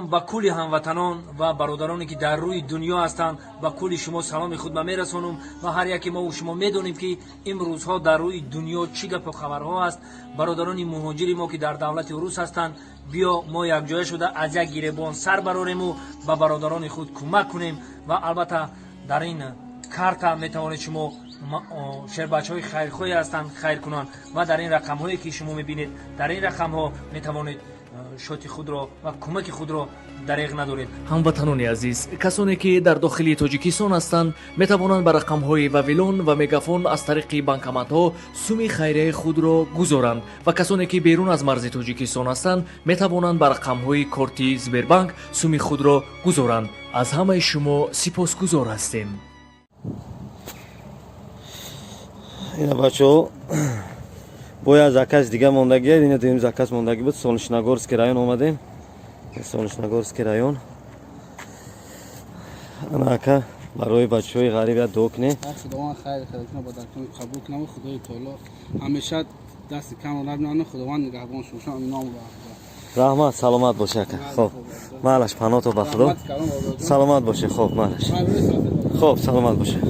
Салом ба кулли ҳамватанон ва бародароне, ки дар рӯи дунё ҳастанд. Ба кулли шумо саломи худро мерасонам ва ҳар яке мо шумо медонем, ки имрӯзҳо дар рӯи дунё чӣ гапу хабарҳо аст. Бародарони муҳоҷири мо, ки дар давлати рус ҳастанд, биё мо якҷоя шуда аз як гиребон сар барорему ба бародарони худ кӯмак кунем. Ва албатта дар ин карта метавонед шумо, шербачаҳои хайрхоҳе ҳастанд, хайр кунанд ва дар ин рақамҳое, ки шумо мебинед, дар ин рақамҳо метавонед шоти худро ва кӯмаки худро дареғ надоред. Ҳамватанони азиз, касоне ки дар дохили Тоҷикистон ҳастанд, метавонанд ба рақамҳои Вавилон ва Мегафон аз тариқи банкоматҳо суми хайрияи худро гузоранд ва касоне ки берун аз марзи Тоҷикистон ҳастанд, метавонанд ба рақамҳои корти Сбербанк суми худро гузоранд. Аз ҳамаи шумо сипосгузор ҳастем. Ина, бачаҳо, бояд заказ дига мондагӣ. Ина, дуюм заказ мондагӣ буд. Солнечногорский район омадем, Солнечногорский район. Ана, ака, барои бачаҳои ғариб як дуо кунем. Худованд хайр кунад, ба даркон қабул кунад. Худои таоло ҳамеша дасти камро набинанд. Худованд нигаҳбон шумо. Ном. Раҳмат, саломат боша, ака. Хоб, маълаш, паното ба Худо, саломат боше. Хоб, маълаш, хоб, саломат боше.